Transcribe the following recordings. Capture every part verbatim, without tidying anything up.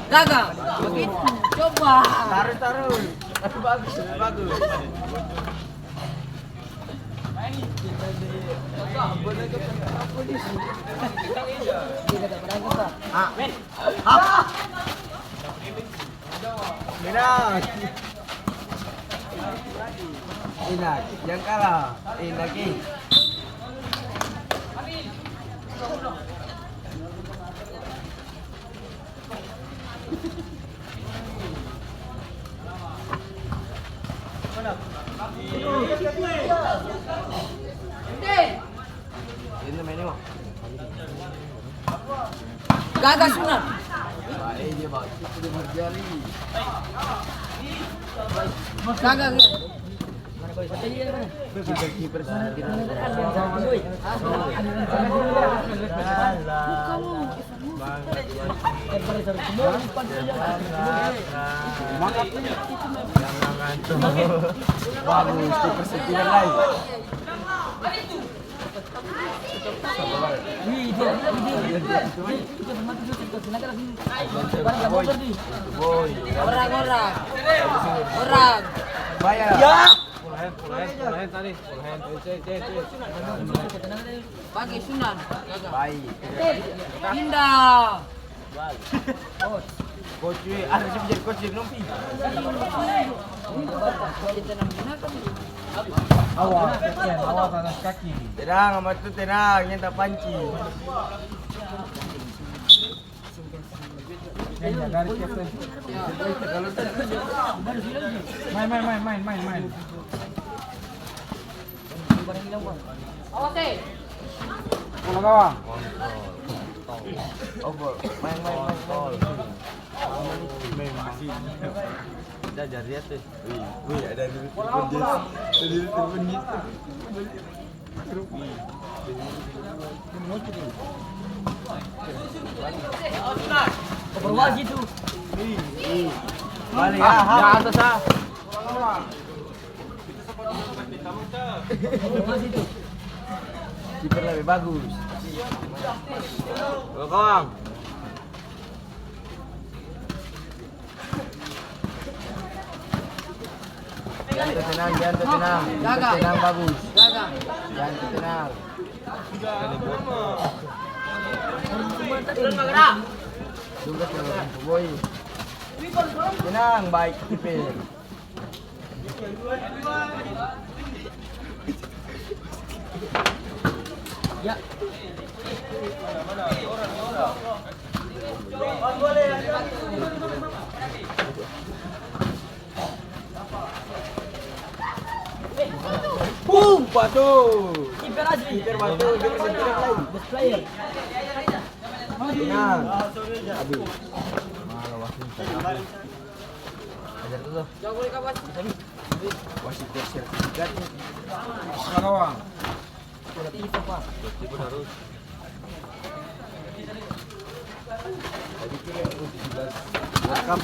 Gagal. Begitu. Coba. Tarus, tarus. Bagus, bagus. Ah. Ah. Menang. Enak, yang kalah. Enak, eh. Gagal sunat. Gagal, gagal. Bagus, kiper sembilan lai. Orang, orang. Orang. Full hand, full hand, full hand tadi. Full hand. Cek, cek, cek. Pake sunat. Baik. Pindah. Coach, weh, ada sih jadi coach di Nompi. Awas, awas, atas kaki. Tenang, Amat tu tenang, yang tak panci. Main, main, main, main, main. Bola gawang. Oh, gol. Main, main, main, main. Main, main. Kita ajar dia tuh. Wih, wih, ada dulu telepon dia. Ada dulu telepon dia. Balik, ah, ah. Atas, ah. Kiper lebih bagus. Belakang. Jangan tertenang, jangan tertenang. Gagal. Tenang, bagus. Gagal. Jangan tertenang. Tugas, boy. Tenang, baik, kiper. Ya. Bum, patuh. Kiper asli. Kiper patuh, kiper kiper lain. Best player. Nah, aduh. Malah wasit. Ajar tuh, tuh. Wasit bersertifikat. Salah gawang. Berarti pun harus. Tadi tuh yang U tujuh belas World Cup.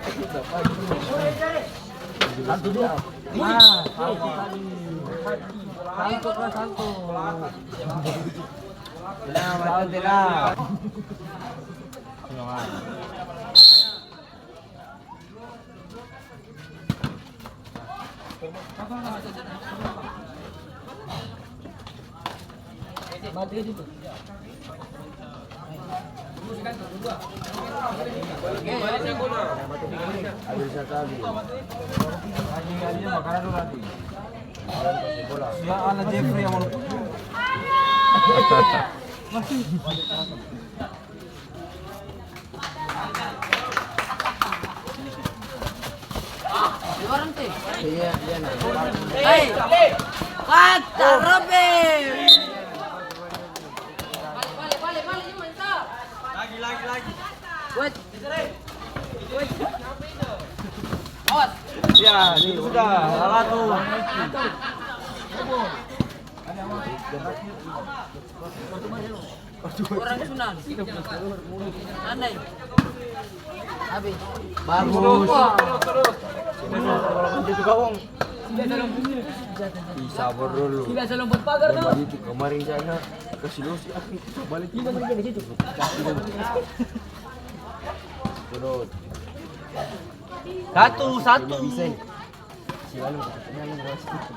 Itu berapa gitu? Satu dua. Ah, satu tadi. Satu, kan, satu. Tenang, Mas, tenang. Ya, ala Jeffrey yang mau. Iya, iya, nah. Hei, kata Robin. Lagi, lagi, lagi. Wait. Wait. Awas. Ya, itu sudah. Salah tuh. Orang Sunan. Anai. Habis. Bagus. Wah. Itu gawang. Ih, sabar dulu. Tidak bisa lompat pagar, tuh. Itu kemarin sana kasih dosi, aku balik. Ini kan di situ. Satu, satu. Bisa, eh. Selalu, selalu, selalu, selalu,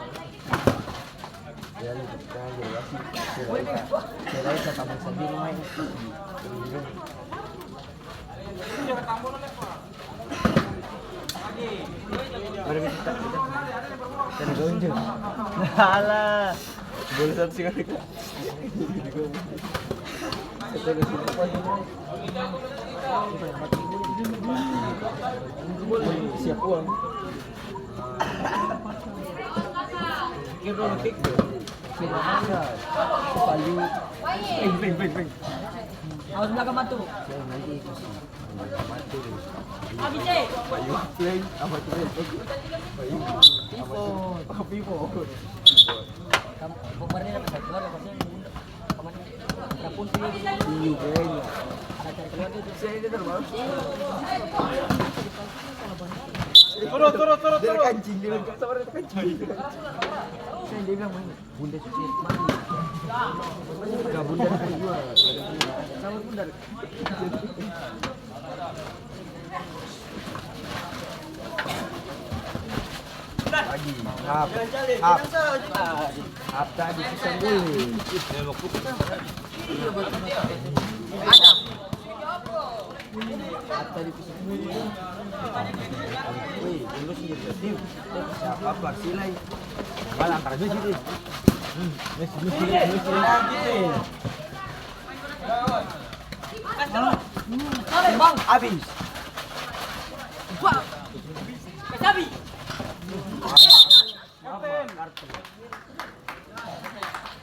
selalu, selalu, selalu. Alah. Boleh satu sekali, Kak. Siap uang. Peng, peng, peng, peng. Awas belakang matu. Nanti itu sih. Pivot. Pivot. Kam-, kemarin ada masalah keluar, maksudnya bunda, kemarin rapun sih. Iya, kayaknya. Ada cari keluar tuh. Saya ini terbaru. Turun, turun, turun, turun. Dia kancing, dia bilang, "Sabar, dia kancing." Saya, dia bilang, "Mana?" Bunda suci mandi. Ka bunda ada jua. Sama bunda. Lagi. Hap. Hap. Hap tadi pisang boleh. Ada. Ata di kusuk. Weh, dulu sendiri, Tim. Siapa, Pak Silai? Bala antara Messi, deh. Hmm, Messi, Messi, Messi, Messi. Bang, abis. Wah. Kasih abis.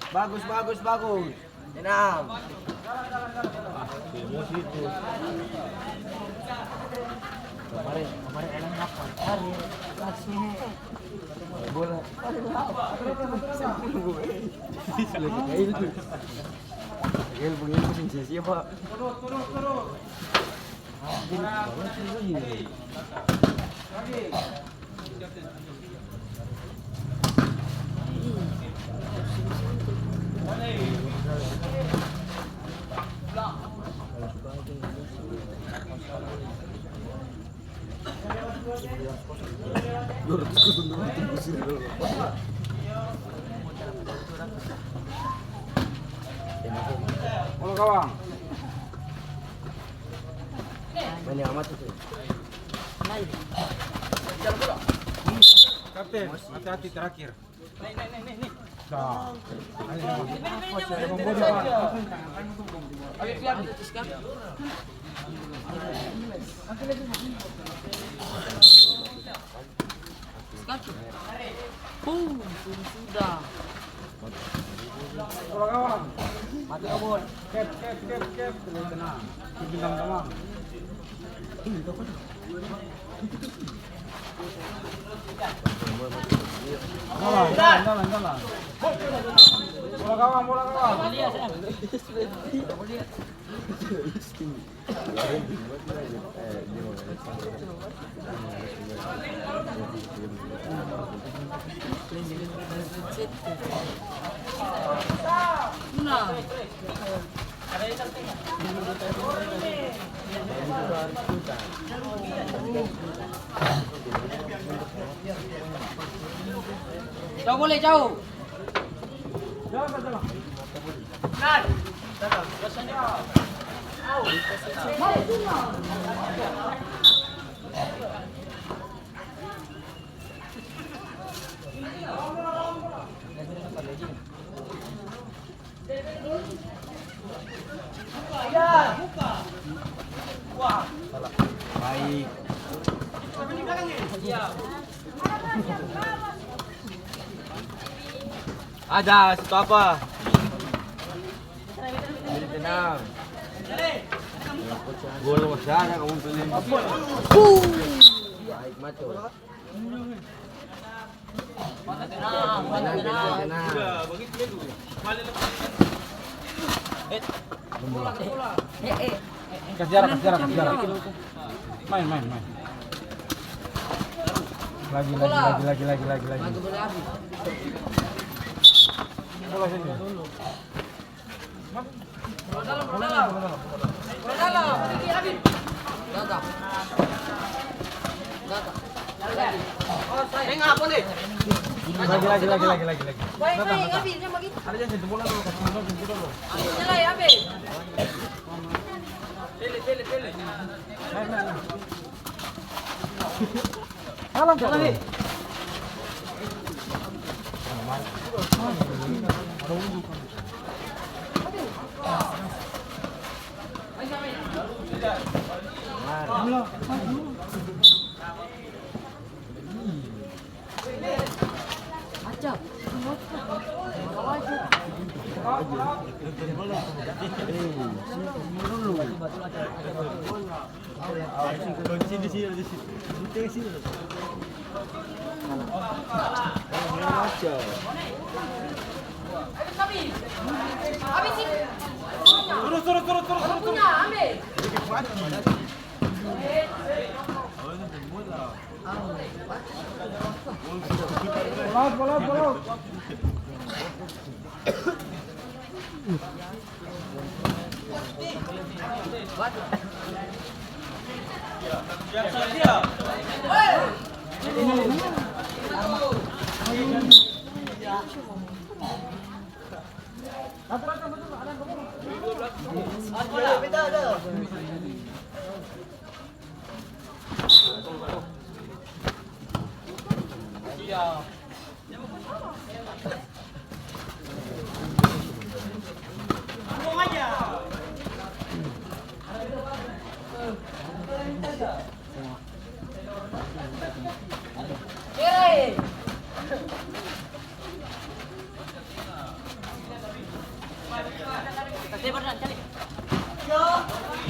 Bagus, bagus, bagus. Tenang. Ah, emosi itu. Kemarin, kemarin elang apa? Lari. Bola. Sudah kayak itu. Gel, begini sih, siapa? Bola gawang. Main yang amat itu. Kapten, hati-hati terakhir. Dah. Ayo, ayo, ayo. Pung, pung sudah. Bola gawang. Mati, Obot. Kep, kep, kep, kep. Tenang, tenang. Bintang tamang. Jalan, jalan, jalan, jalan. Bola gawang, bola gawang. Jauh boleh, jauh. Baik. Ada, stop apa? Jadi tenang. Bola masih ada, kamu pilih. Baik, maju. Tenang, tenang, tenang. Kas jarak, kas jarak, kas jarak. Main, main, main. Lagi, lagi, lagi, lagi, lagi, lagi. Bola sini. Bola dalam, bola dalam. Bola dalam. Ini Adit. Gak Lagi, lagi, lagi, lagi, lagi, lagi. Baik, baik, ambil dia bagi. Ada yang sentuh bola dulu, kasih bola, sentuh bola dulu. Ambil dia lah, ya, ambil. Pele, pele, pele. Salam, salam. Turun, turun, turun, turun, turun, turun. Pull out, pull out, pull out. Siap, siap, siap.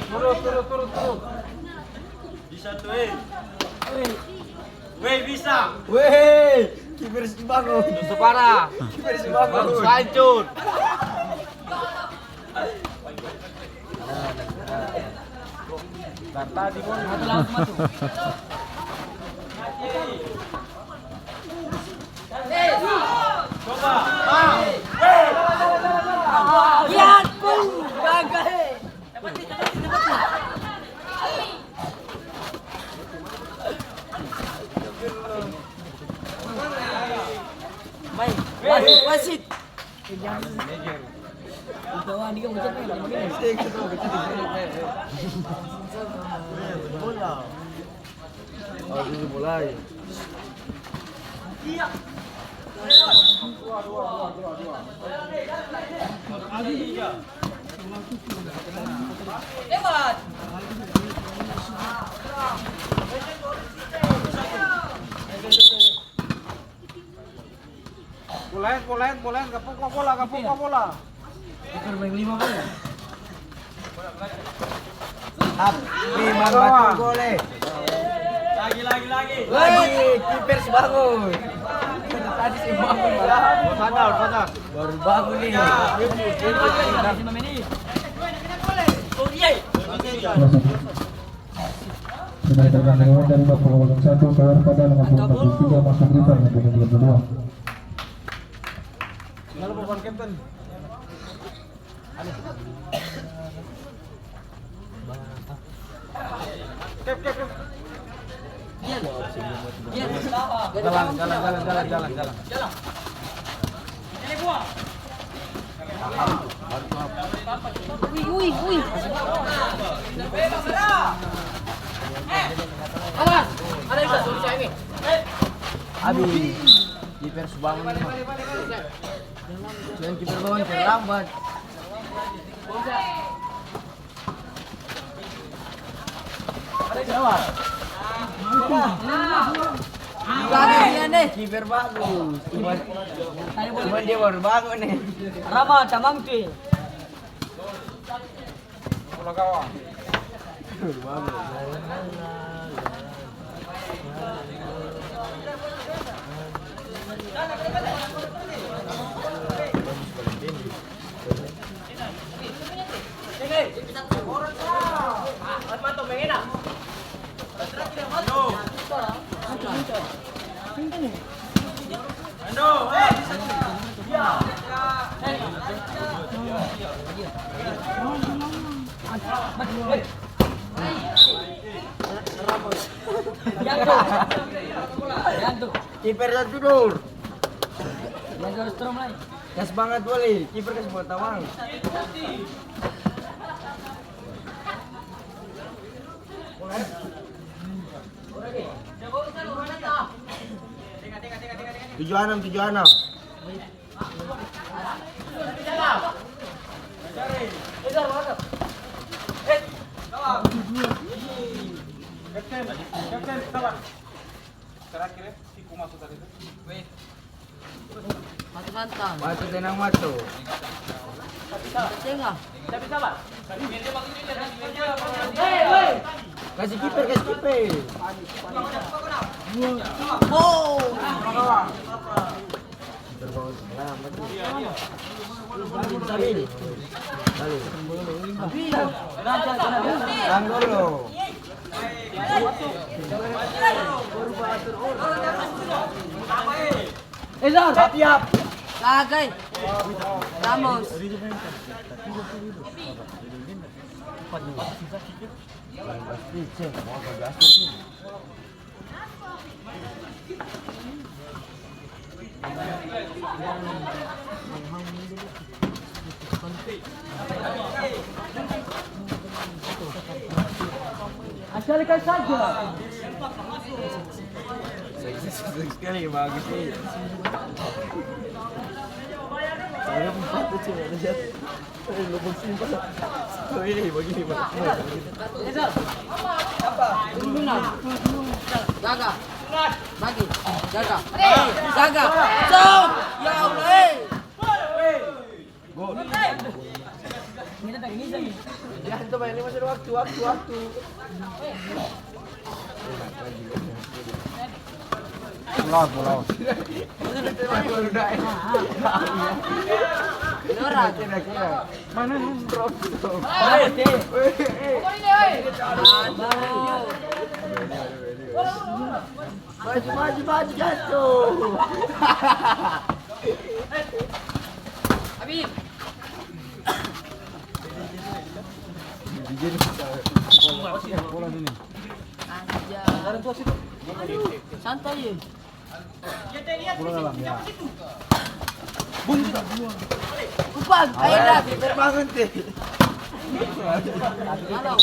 Turun, turun, turun, turun. Bisa tuh, eh. Weh, bisa. Weh, kiper si bangun. Musuh parah. Kiper si bangun. Baru hancur. Dari tadi, Bos. Mai, wasit, wasit. Itu, ah, dia macam ni, macam ni. Bola. Oh, ini mulai. Bola, bola, bola, gapung bola, gapung bola. Kiper maeng lima kali. Hap, lima batu gol, eh. Lagi, lagi, lagi. Lagi, kiper su bangun. Tadi su bangun, Bang. Sadar, sadar. Baru bangun nih. Sudah berganti nomor dari nomor punggung satu, keluar pada nomor punggung tiga, masuk berita nomor punggung dua puluh dua. Lalu, Bapak Kapten. Kep, kep, kep. Jalan, jalan, jalan, jalan, jalan. Ui, ui, ui. Awas, ada yang satu saya ini. Aduh, kiper su bangun ini mah. Cuman kiper bangun terlambat. Ada siapa? Lagi dia nih. Kiper bagus. Cuman, cuman dia baru bangun nih. Rama, tamang tuh. Bola gawang. Kiper satu dor. Kas bangat boleh, kiper kas buat tawang. Tujuh anam, tujuh anam. Kapten, kapten, sabar. Terakhir ya, Tiku masuk tadi tuh. Matu santai. Matu, tenang, Matu. Tengah. Kasi kiper, kasi kiper. Oh. Tahan dulu. Ezra. Siap, siap. Lagai. Ramos. Asal kan saja. Sekali bagus nih. Saya empat tuh cuma ada jatuh. Eh, lubang simpang. Oh, ini begini, Bang. Jaga. Bagi. Jaga. Jaga. Stop. Ya Allah, eh. Gol. Jangan coba ini, masih ada waktu, waktu, waktu. Pulau, pulau. Mana? Maju, maju, maju, jatuh. Habib. Bola sini. Anjay. Santai ye. Bola dalam, ya. Bung, kita. Kupang, ayo, Ras. Terbangun, teh. Halo.